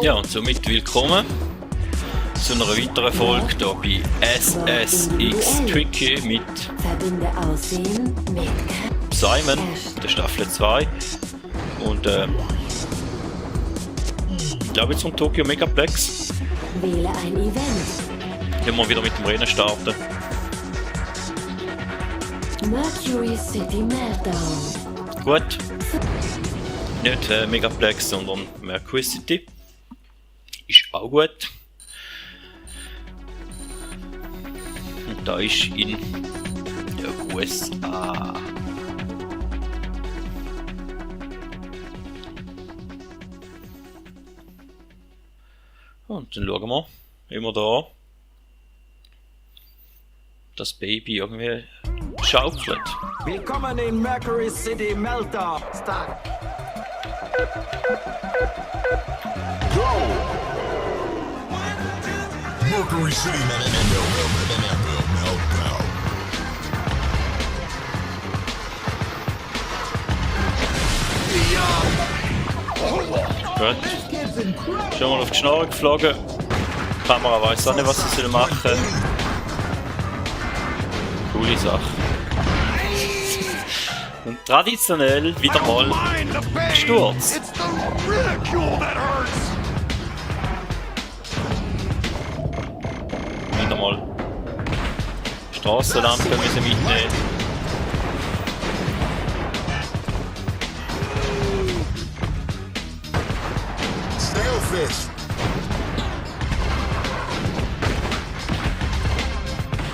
Ja, und somit willkommen zu einer weiteren Folge hier bei SSX Tricky mit Simon, der Staffel 2. Und ich glaube jetzt zum Tokyo Megaplex. Wähle ein Event. Wenn wir wieder mit dem Rennen starten. Mercury City Meltdown. Gut. Nicht Megaplex, sondern Mercury City. Ist auch gut. Und da ist in der USA. Und dann schauen wir immer da das Baby irgendwie schaukelt. Willkommen in Mercury City Meltdown. Start. Go! Mercury City Meltdown. Gut. Schon mal auf die Schnarre geflogen. Die Kamera weiss auch nicht, was sie machen soll. Coole Sache. Und traditionell wieder mal Sturz. Wieder mal Strassenlampen müssen mitnehmen.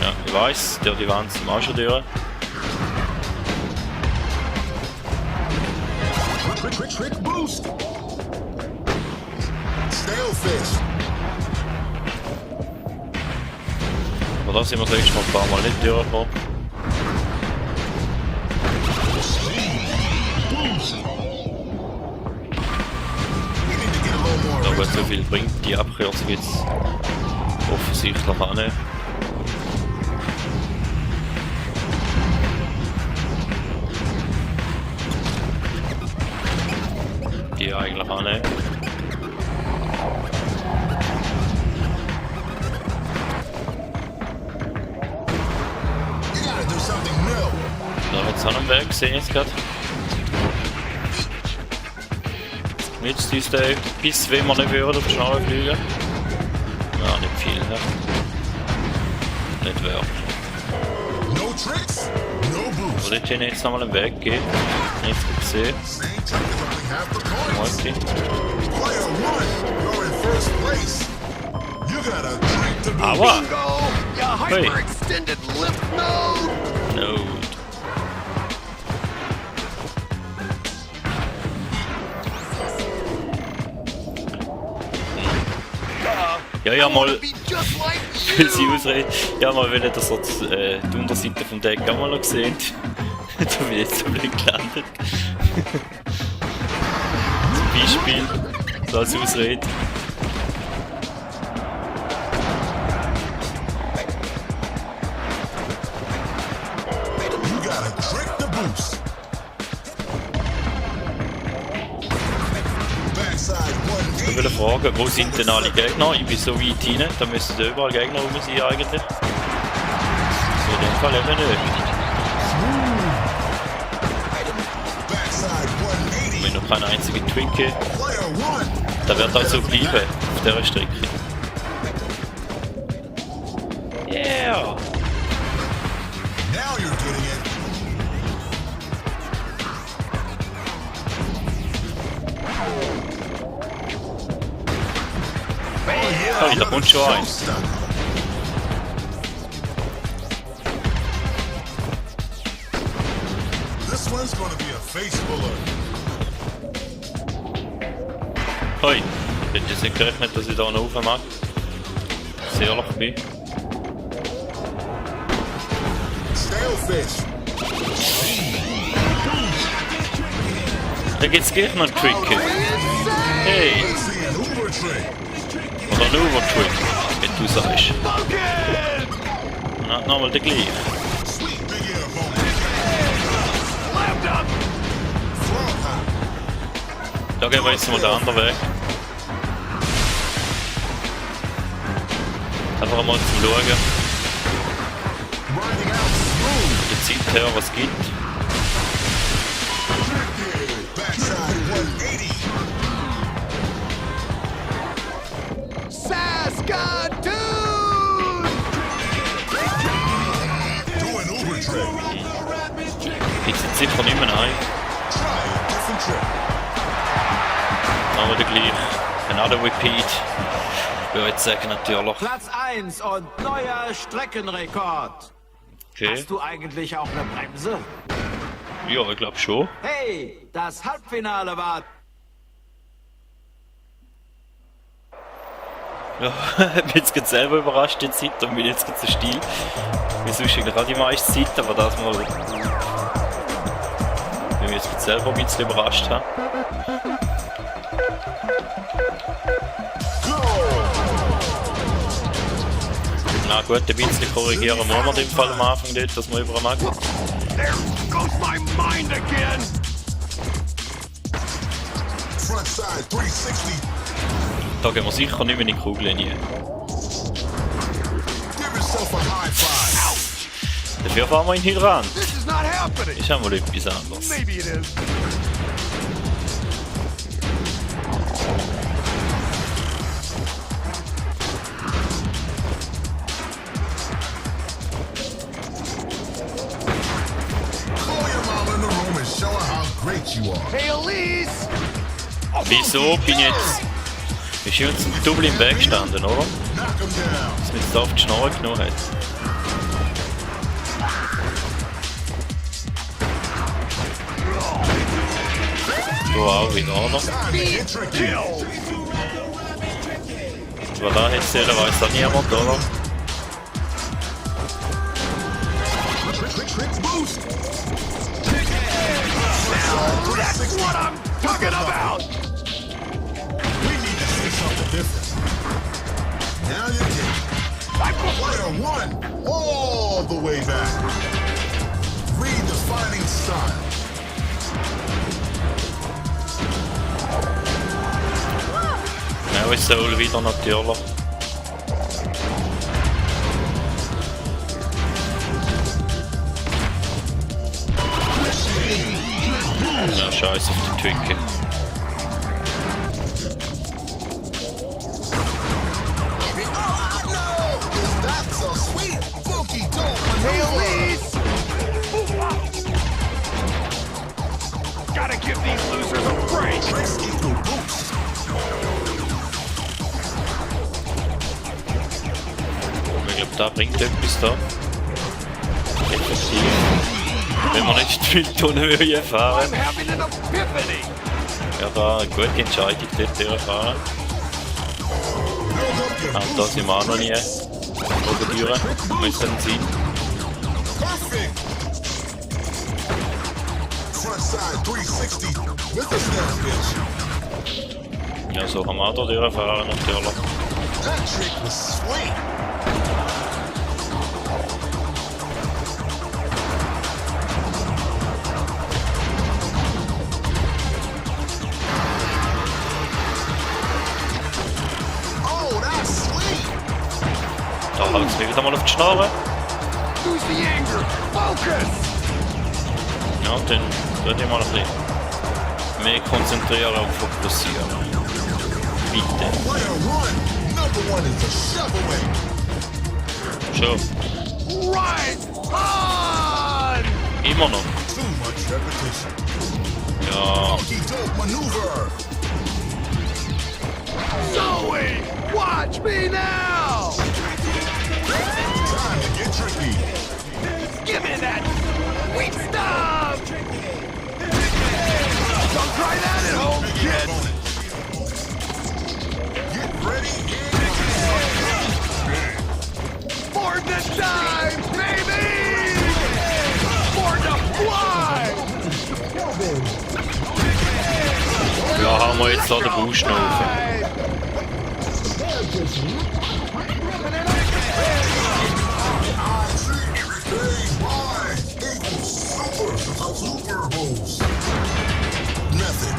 Ja, ich weiss, die Wand sind auch schon durch. Trick boost. Sailfish. Aber da sind wir das letzte Mal ein paar Mal nicht durchgekommen. Da gut, so viel bringt die Abkürzung jetzt offensichtlich auch nicht. Die eigentlich auch nicht. Da hat es auch einen Weg gesehen jetzt gerade. Nützt uns der bis wenn wir nicht würden auf die Schnarre fliegen? Ja, nicht viel, ne? Nicht wirklich. No tricks, no boost. Würde ich denen jetzt nochmal einen Weg geben? Nichts gesehen. Same trick is only half the points. Okay. Player one, you're in first place. You got a trick to boost. Aua! Bingo! Ya Hey. hyper-extended lift mode! Node. Ja, mal, Be just like will sie you! ausreden. Ja, mal will das so die Unterseite vom Deck auch mal noch gesehen. Da bin ich jetzt so blöd gelandet. Zum Beispiel, so als Ausrede. You got a trick to boost. Backside Ich will 180. fragen, wo sind denn alle Gegner? Ich bin so weit rein, da müssten überall Gegner rum sein eigentlich. So in dem Fall eben nicht. Backside 180. Wenn noch kein einziger Trick gibt. Player one. Da wird auch so bleiben, auf dieser Strecke. Yeah! Now you're getting it. Oh, da kommt schon ein. Showstopper. This one's gonna be a face fuller. Hoi, ich hätte jetzt nicht gerechnet, dass ich da noch rauf mache. Sehr ehrlich bin. Sailfish. Da gibt's gleich noch einen Trick. Hey! Let's see an Uber trick. Oder ein Overtrick, wie du sagst. Na, nochmal der gleiche. Sweet big air bonus. Da gehen wir jetzt mal den anderen Weg. Einfach mal zum Schauen. Riding out smooth. Die Zeit her, was es gibt. Backside 180. Saskatoon! Doing Uber trick. Gibt es jetzt sicher nicht mehr ein. Try a different trick. Aber der gleich. Another repeat. Ich würde jetzt sagen natürlich. Platz 1 und neuer Streckenrekord. Okay. Hast du eigentlich auch eine Bremse? Ja, ich glaube schon. Hey, das Halbfinale war... Ja, ich bin jetzt gerade selber überrascht die Zeit und bin jetzt gerade so still. Wie sonst eigentlich auch die meiste Zeit, aber das mal... Ich bin jetzt gerade selber ein bisschen überrascht habe. Na gut, ein bisschen korrigieren muss man im Fall am Anfang dort, dass man über mag. There goes my mind again! Frontside 360. Da gehen wir sicher nicht mehr in die Kugellinie. Give yourself a high five. Dafür fahren wir in den Hydrant. This is not happening! Ist ja mal etwas anderes. Maybe it is. Call your mama in the room and show her how great you are. Hey, Elise! Wieso bin ich jetzt... Ist uns ein Double im Weg gestanden, oder? Knock him down. Dass man jetzt auf die Schnarre genommen hat. Da auch wieder, oder? Time to get tricky. Was da hätte zählen, weiss auch niemand, oder? Trick boost. That's what I'm talking about! We need to see something different. Now you get player one all the way back. Redefining style. Ja, ist Soul wieder natürlich. Ja, scheiß auf die Twinkie. That's a sweet funky dope Hey, maneuver. Elise! Gotta give these losers a break! Tricks equal boost. Ich glaube, da bringt etwas da. Effektiv. Wenn man nicht viel Tunnel fahren. I'm having an epiphany! Ja, da eine gute Entscheidung dort fahren. Build up your Da sind wir auch noch nie. Oder Türen. Müssen sein. perfect. Frontside 360 with a snap bitch. Ja, so kann man auch da durchfahren natürlich. That trick was sweet. Oh, that's sweet. Da haut es mir wieder mal auf die Schnarre. Lose the anger! Focus! Ja, dann würde ich mal ein bisschen mehr konzentrieren und fokussieren. Bitte. Player one, number one is a shove away. Schon. Right on! Immer noch. Too much repetition. Ja. Funky dope maneuver. Zoe! Watch me now! Time to get tricky. Give me that sweet stuff! Don't try that at home, Big kid! opponent. Get ready For the time, baby! For the fly! Ja, haben wir jetzt da den Boost noch auf. Super Bowls. Method.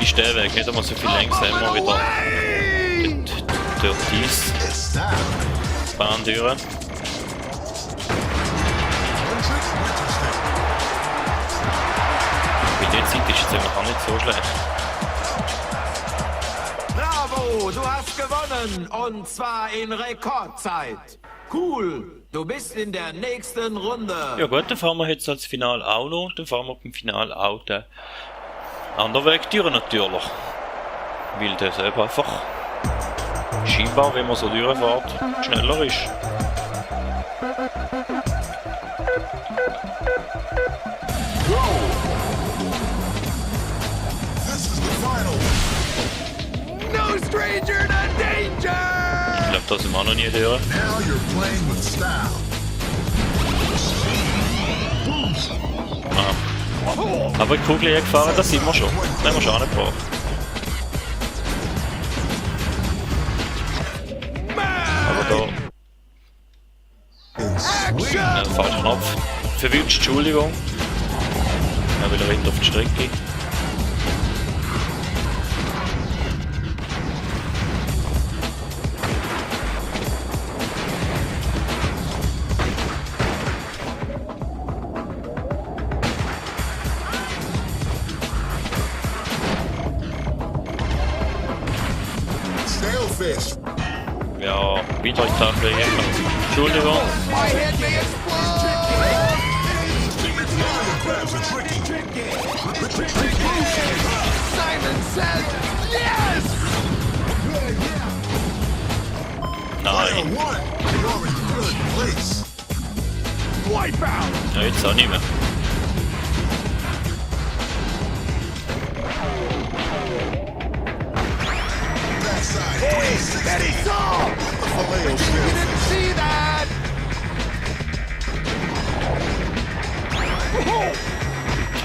ist der Weg, nicht einmal so viel längs haben wir wieder durch diese It's down. Bahntüren. Bei der Zeit ist es eigentlich auch nicht so schlecht. Bravo, du hast gewonnen. Und zwar in Rekordzeit. Cool, du bist in der nächsten Runde. Ja gut, dann fahren wir jetzt als Final auch noch. Dann fahren wir beim Final auch den anderen Wegtüren natürlich. Weil das eben einfach scheinbar, wenn man so durchfährt, schneller ist. This is the final. No stranger to danger! Ich glaube, da sind wir auch noch nie durch. Now you're playing with style. Aber die Kugel gefahren, das sind wir schon. Das haben wir schon angebracht. Aber da, falscher Knopf. Verwünscht, Entschuldigung. Ja, weil er rennt auf die Strecke. Sailfish. Ja, wieder in die Tafel hier. Entschuldigung. My head may explode! Crabs are tricky. Simon says yes! Player Nein, one. You're in good place. Wipe out! ja, jetzt auch nicht mehr. Backside. Hey, Betty Saul! Filet You shell. didn't see that!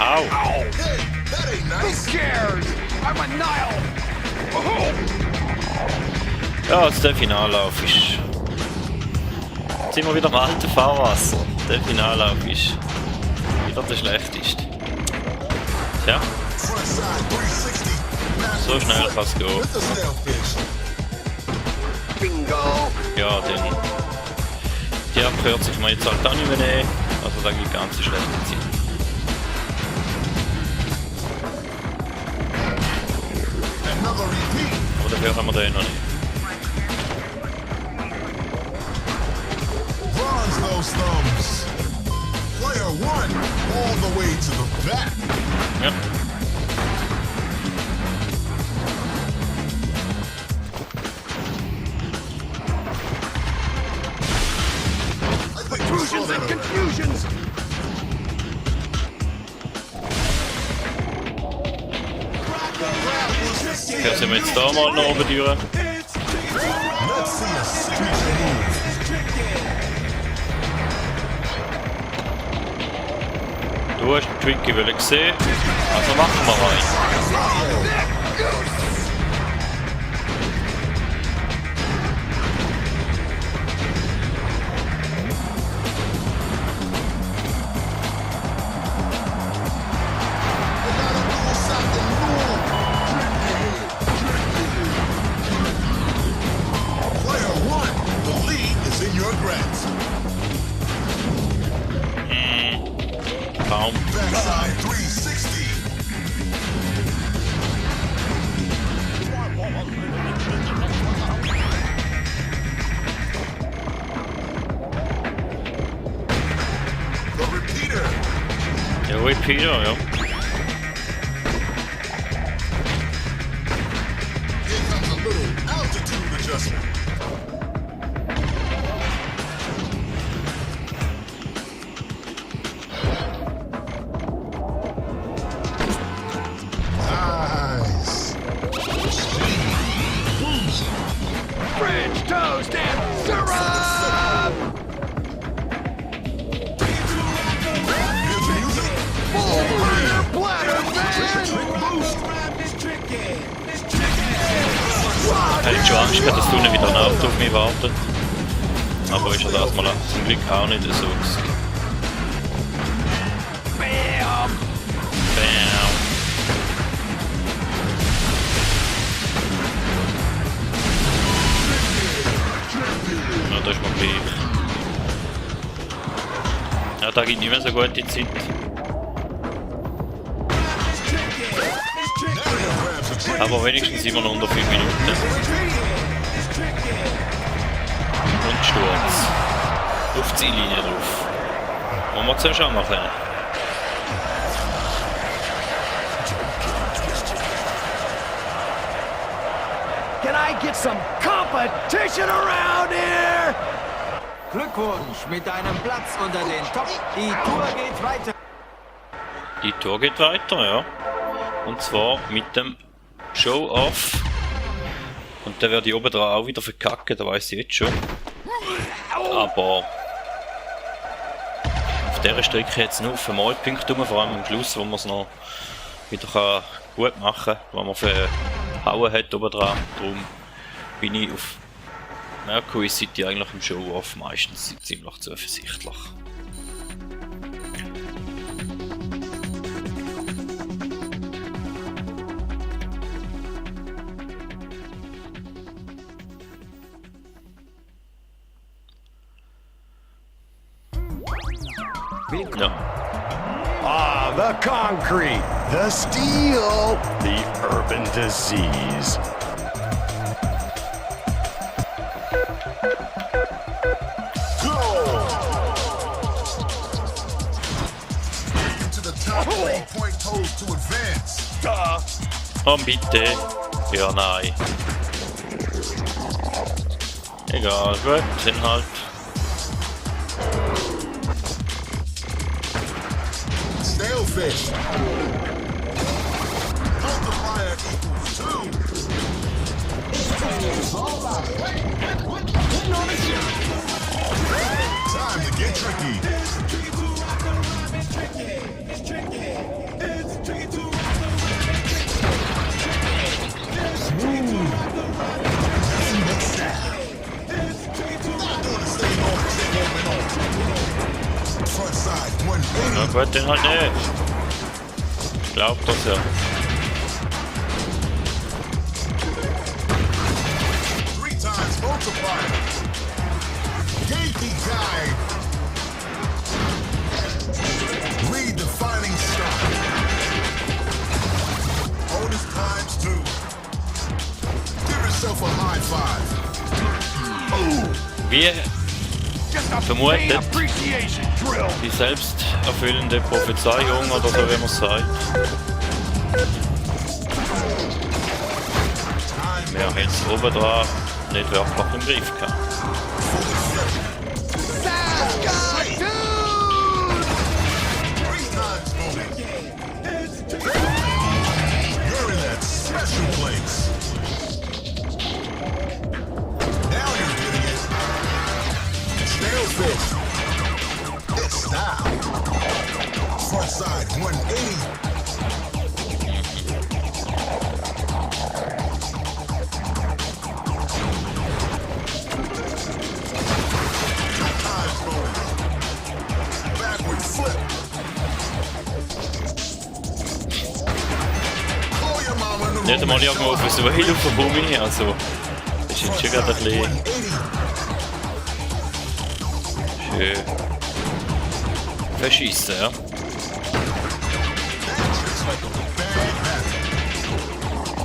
Au! Hey, that ain't Who nice. cares? I'm a Nile! Ja, also der Finallauf ist... Jetzt sind wir wieder im alten Fahrwasser. Der Finallauf ist wieder der schlechteste. Tja, Frontside 360. so schnell kann es gehen. With the sailfish. Bingo! Ja, den... Die abkürzt sich mal jetzt halt auch nicht mehr nehmen. Also da gibt ganz schlechte Zeit. Another repeat. Aber dafür haben wir den noch nicht. Bronze those thumbs. Player one. All the way to the back. Ja. I think we saw Confusions that and already. confusions! Können Sie mir jetzt da mal noch oben durch? Let's see a signature move. Du hast den Tricky wollen sehen. Also machen wir rein. Player one. The lead is in your grasp. Kaum. Backside 360. The repeater. Ja, Repeater, ja. Here comes a little altitude adjustment. Nice. French toast and syrup! Here's the music. Full burner platter, man! Ich hätte schon Angst gehabt, dass unten wieder ein Auto auf mich wartet. Aber ist ja das mal zum Glück auch nicht so gewesen. Bam! Bam. Ja, das ist mir gleich. Ja, da gibt nicht mehr so gute Zeit. Aber wenigstens immer noch unter 5 Minuten. Und Sturz. Auf die Ziellinie drauf. Wollen wir zuerst auch mal können. Can I get some competition around here? Glückwunsch mit deinem Platz unter den Top. Die Tour geht weiter. Die Tour geht weiter, ja. Und zwar mit dem Show-Off. Und der werde ich oben dran auch wieder verkacken, da weiss ich jetzt schon. Aber auf dieser Strecke hat es nur auf einmal Punkte rum, vor allem am Schluss, wo man es noch wieder gut machen kann, wo man verhauen hat oben dran. Darum bin ich auf Mercury City eigentlich im Show-Off meistens ziemlich zuversichtlich. Ja. Ah, the concrete, the steel, the urban disease. Into the top 3-point toes to advance. Oh bitte. Ja, nein. Egal, gut, sind halt. Sailfish. Multiplier equals 2. Time to get tricky. Front side, 180. Na gut, den halt nicht. Glaubt das ja. 3 times multiplier. Yankee guide. Redefining style. Bonus times 2. Give yourself a high five. Wie Just a Vermutet. pain appreciation drill. die selbsterfüllende Prophezeiung oder so, wie man es sagt. Wir haben jetzt oben dran nicht wirklich im Griff gehabt. Saskatoon! 3 times bonus. You're in that special place. Now you're getting it. Sailfish. It's style. Front side 180. Times bonus. Backward flip. Call your mama in the Nicht einmal irgendwo auf so Whale auf den Bummi, also das ist jetzt schon gerade ein bisschen 180. schön verschissen, ja.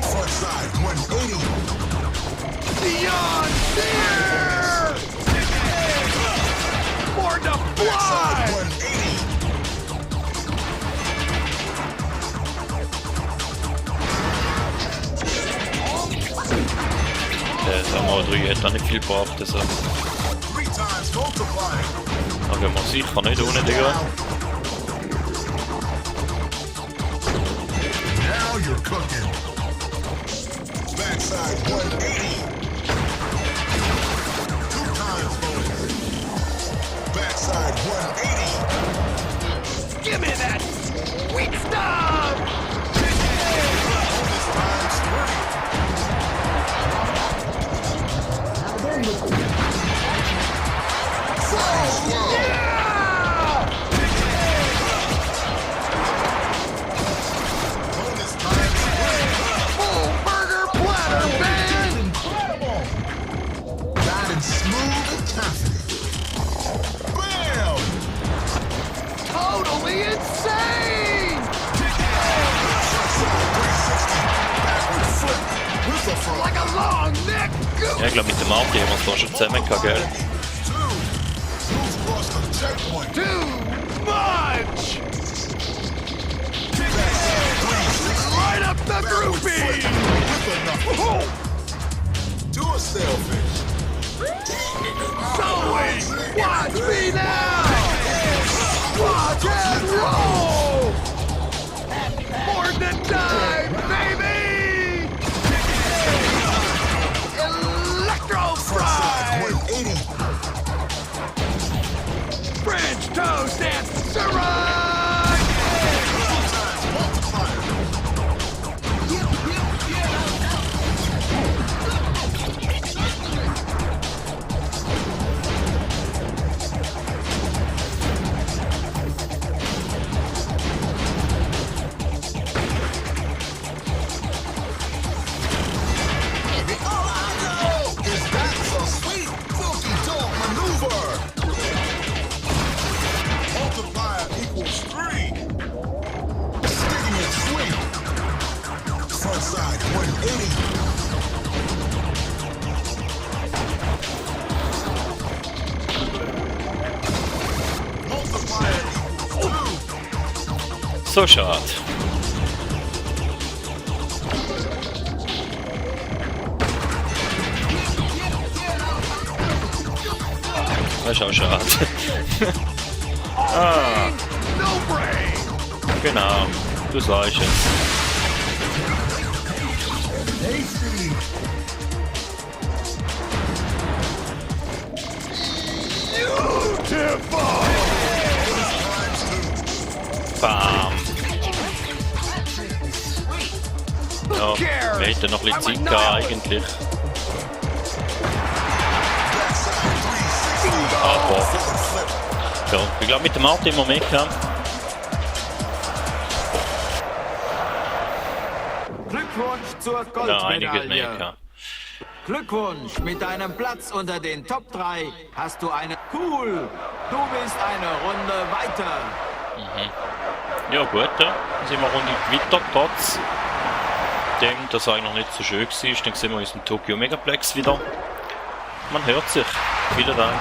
Front side 180. Beyond fear! More to Backside fly! 180. Der Samurai 3 hat auch nicht viel gebracht, also 3 times multiplying. da gehen wir sicher nicht ohne, Digga. Now you're cooking. Backside 180. 2 times bonus. Backside 180. Give me that sweet stuff! Bonus times 3. Flying slow. Bonus times 3. Full burger platter, man! Ich glaube, mit dem Martin haben wir es da schon zusammen gehabt, gell? Who's lost the checkpoint? Too much! Light up the groupie! Do a sailfish. Zoe, watch me now! Watch and roll! More than time, baby! Electro fry! 180. French toast and syrup! Is that so sweet? Funky dog maneuver. Multiplier equals 3. Sticking it sweet. Front side 180. Multiplier equals 2. So schade. Das ist auch schade. Ah, No brain! genau. Du sagst es. Tasty. Beautiful! Bam. Ja, wir hätten noch ein bisschen Zeit gehabt, eigentlich. Aber ja, ich glaube, mit dem Martin immer mehr gehabt. Glückwunsch zur Ja, einiges mehr Goldmedaille. gehabt. Glückwunsch, mit deinem Platz unter den Top 3 hast du eine... Cool, du bist eine Runde weiter. Ja gut, ja. Dann sind wir eine Runde weiter, trotz dem, dass es eigentlich noch nicht so schön war. Dann sehen wir uns im Tokyo Megaplex wieder. Man hört sich. Vielen Dank.